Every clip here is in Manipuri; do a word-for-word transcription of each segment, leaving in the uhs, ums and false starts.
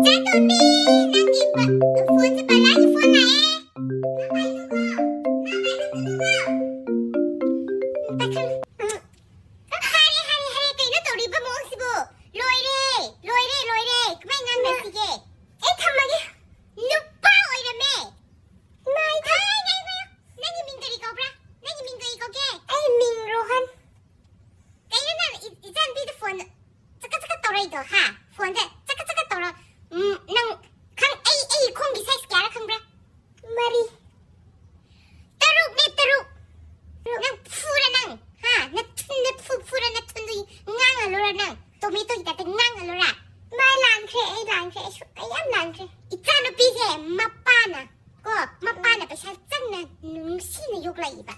ꯆꯥꯇꯣꯝꯕꯤ, ꯅꯪꯒꯤ ꯕ-, ꯐꯣꯟꯁꯦ ꯕꯂꯥꯒꯤ ꯐꯣꯟ ꯂꯥꯛꯑꯦ꯫ ꯅꯪ ꯄꯥꯏꯅꯨꯀꯣ, ꯅꯪ ꯄꯥꯏꯅꯨꯀꯣ꯫ ꯄꯥꯏꯈꯠꯂꯨ꯫ ꯍꯥꯏꯔꯦ, ꯍꯥꯏꯔꯦ, ꯍꯥꯏꯔꯦ, ꯀꯩꯅꯣ ꯇꯧꯔꯤꯕ ꯃꯑꯣꯡꯁꯤꯕꯨ? ꯂꯣꯏꯔꯦ, ꯂꯣꯏꯔꯦ, ꯂꯣꯏꯔꯦ꯫ ꯀꯃꯥꯏ ꯉꯥꯡꯅꯁꯤꯒꯦ? ꯑꯩ ꯊꯝꯃꯒꯦ꯫ ꯅꯨꯄꯥ ꯑꯣꯏꯔꯝꯃꯦ꯫ ꯏꯃꯥ, ꯑꯩ ꯊꯝ- ꯉꯥꯏ, ꯉꯥꯏ, ꯉꯥꯏ꯫ ꯅꯪꯒꯤ ꯃꯤꯡ ꯀꯔꯤ ꯀꯧꯕ꯭ꯔꯥ? ꯅꯪꯒꯤ ꯃꯤꯡ ꯀꯔꯤ ꯀꯧꯒꯦ? ꯑꯩ ꯃꯤꯡ ꯔꯣꯍꯟ꯫ ꯀꯩꯅꯣ ꯅꯪ ꯏ-, ꯏꯆꯥꯅꯨꯄꯤꯗ ꯐꯣꯟ ꯆꯀꯠ ꯆꯀꯠ ꯇꯧꯔꯛꯏꯗꯣ, ꯍꯥ? ꯐꯣꯟꯗ ꯆꯀꯠ ꯆꯀꯠ ꯇꯧꯔ-, ꯎꯝ, ꯅꯪ ꯈꯪ-, ꯑꯩ, ꯑꯩ ꯈꯣꯡꯒꯤ ꯁꯥꯏꯖ ꯀꯌꯥꯔ ꯈꯪꯕ꯭ꯔꯥ? ꯃꯔꯤ꯫ ꯇꯔꯨꯛꯅꯦ, ꯇꯔꯨꯛ꯫ ꯅꯪ ꯐꯨꯔ ꯅꯪ, ꯍꯥ? ꯅꯊꯨꯟꯗ ꯐꯨ-, ꯐꯨꯔ ꯅꯊꯨꯟꯗꯨ ꯉꯥꯡꯍꯜꯂꯨꯔ ꯅꯪ? ꯇꯣꯃꯦꯇꯣꯒꯤ ꯇꯥꯏꯞꯇ ꯉꯥꯡꯍꯜꯂꯨꯔ? ꯃꯥꯏ ꯂꯥꯟꯈ꯭ꯔꯦ, ꯑꯩ ꯂꯥꯟꯈ꯭ꯔꯦ, ꯑꯩ ꯁꯨ-, ꯑꯩ ꯌꯥꯝ ꯂꯥꯟꯈ꯭ꯔꯦ꯫ ꯏꯆꯥꯅꯨꯄꯤꯁꯦ ꯃꯄꯥꯅ, ꯀꯣ, ꯃꯄꯥꯅ ꯄꯩꯁꯥ ꯆꯪꯅ ꯅꯨꯡꯁꯤꯅ ꯌꯣꯛꯂꯛꯏꯕ꯫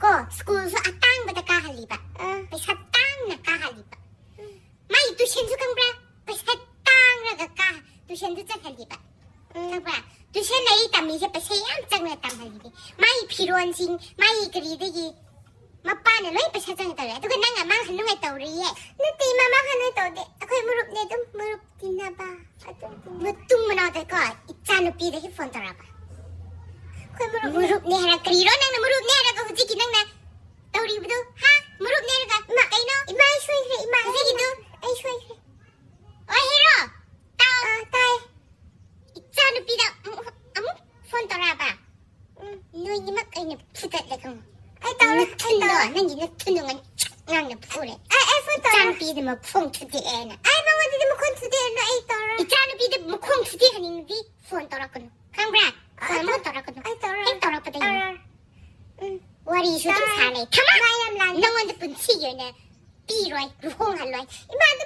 ꯀꯣ, ꯁ꯭ꯀꯨꯜꯁꯨ ꯑꯇꯥꯡꯕꯗ ꯀꯥꯍꯜꯂꯤꯕ꯫ ꯑ꯫ ꯄꯩꯁꯥ ꯇꯥꯡꯅ ꯀꯥꯍꯜꯂꯤꯕ꯫ ꯎꯝ꯫ ꯃꯥꯒꯤ ꯇꯨꯏꯁꯟꯁꯨ ꯈꯪꯕ꯭ꯔꯥ? ꯄꯩꯁꯥ ꯇꯥꯡꯔꯒ ꯀꯥ-, ꯇꯨꯏꯁꯟꯁꯨ ꯆꯠꯍꯜꯂꯤꯕ꯫ ꯎꯝ꯫ ꯈꯪꯕ꯭ꯔꯥ? ꯇꯨꯏꯁꯟ ꯂꯥꯏꯔꯤꯛ ꯇꯝꯃꯤꯁꯦ ꯄꯩꯁꯥ ꯌꯥꯝ ꯆꯪꯅ ꯇꯝꯍꯜꯂꯤꯅꯦ꯫ ꯃꯥꯒꯤ ꯐꯤꯔꯣꯟꯁꯤꯡ, ꯃꯥꯒꯤ ꯀꯔꯤꯗꯒꯤ ꯃꯄꯥꯅ ꯂꯣꯏ ꯄꯩꯁꯥ ꯆꯪꯅ ꯇꯧꯔꯦ꯫ ꯑꯗꯨꯒ ꯅꯪꯅ ꯃꯥꯡꯍꯟꯅꯤꯡꯉꯥꯏ ꯇꯧꯔꯤꯌꯦ꯫ ꯅꯠꯇꯦ, ꯏꯃꯥ, ꯃꯥꯡꯍꯟꯅꯤꯡꯉꯥꯏ ꯇꯧꯗꯦ꯫ ꯑꯩꯈꯣꯏ ꯃꯔꯨꯞꯅꯦ, ꯑꯗꯨꯝ ꯃꯔꯨꯞ ꯇꯤꯟꯅꯕ꯫ ꯑꯗꯨꯝ ꯇꯤꯟꯅꯕ꯫ ꯃꯇꯨꯡ ꯃꯅꯥꯎꯗꯀꯣ, ꯏꯆꯥꯅꯨꯄꯤꯗꯒꯤ ꯐꯣꯟ ꯇꯧꯔꯛꯄ꯫ ꯑꯩꯈꯣꯏ ꯃꯔꯨꯞꯅꯦ꯫ ꯃꯔꯨꯞꯅꯦ ꯍꯥꯏꯔ ꯀꯔꯤꯔꯣ ꯅꯪꯅ ꯃꯔꯨꯞꯅꯦ ꯍꯥꯏꯔꯒ ꯍꯧꯖꯤꯛꯀꯤ ꯅꯪꯅ ꯇꯧꯔꯤꯕꯗꯨ? ꯍꯥ? ꯃꯔꯨꯞꯅꯦ ꯍꯥꯏꯔꯒ ꯏꯃꯥ, ꯀꯩꯅꯣ? ꯏꯃꯥ, ꯑꯩ ꯁꯣꯏꯈ꯭ꯔꯦ, ꯏꯃꯥ, ꯑꯩ ꯍꯧꯖꯤꯛꯀꯤꯗꯨ? ꯁꯣꯏꯈ꯭ꯔꯦ, ꯑꯩ ꯁꯣꯏꯈ꯭ꯔꯦ꯫ ꯑꯣ, ꯍꯦꯔꯣ? ꯇꯥꯎ꯫ ꯑꯥ, ꯇꯥꯏ꯫ ꯏꯆꯥꯅꯨꯄꯤꯗ ꯑꯃꯨꯛ, ꯑꯃꯨꯛ ꯐꯣꯟ ꯇꯧꯔꯛꯑꯕ? ꯎꯝ꯫ ꯅꯣꯏꯅꯤꯃꯛ ꯑꯩꯅ ꯐꯨꯗꯠꯂꯦ ꯈꯪꯉꯣ꯫ ꯑꯩ ꯇꯧꯔꯣꯏ, ꯑꯩ ꯅꯊꯨꯟꯗꯣ, ꯇꯧꯔꯣꯏ꯫ ꯅꯪꯒꯤ ꯅꯊꯨꯟꯗꯣ ꯉꯥꯡꯁꯪ ꯉꯥꯡꯅ ꯐꯨꯔꯦ꯫ ꯑꯩ, ꯑꯩ ꯐꯣꯟ ꯇꯧꯔꯣꯏ꯫ ꯏꯆꯥꯅꯨꯄꯤꯗ ꯃꯈꯣꯡ ꯊꯨꯗꯦꯛꯑꯦ ꯍꯥꯏꯅ꯫ ꯑꯩ ꯃꯉꯣꯟꯗꯗꯤ ꯃꯈꯣꯟ ꯊꯨꯗꯦꯛꯑꯅꯨ, ꯑꯩ ꯇꯧꯔꯣꯏ꯫ ꯏꯆꯥꯅꯨꯄꯤꯗ ꯃꯈꯣꯡ ꯊꯨꯗꯦꯛꯍꯟꯅꯤꯡꯉꯗꯤ ꯐꯣꯟ ꯇꯧꯔꯛꯀꯅꯨ꯫ ꯈꯪꯕ꯭ꯔꯥ? ꯐꯣꯟ ꯑꯃꯨꯛ ꯇꯧꯔꯛꯀꯅꯨ꯫ ꯑꯩ ꯇꯧꯔꯣꯏ꯫ ꯍꯦꯛ ꯇꯧꯔꯛꯄꯗ ꯌꯦꯡꯉꯨ꯫ ꯇꯧꯔꯣꯏ꯫ ꯎꯝ꯫ ꯋꯥꯔꯤꯁꯨ ꯑꯗꯨꯝ ꯇꯧꯔꯣꯏ꯫ ꯁꯥ ꯂꯩ꯫ ꯊꯝꯃꯣ! ꯃꯥ ꯌꯥꯝ ꯂꯥꯟ- ꯅꯉꯣꯟꯗ ꯄꯨꯟꯁꯤꯒꯤ ꯑꯣꯏꯅ ꯄꯤꯔꯣꯏ, ꯂꯨꯍꯣꯡꯍꯜꯂꯣꯏ꯫ ꯏꯃꯥ, ꯑꯗꯨ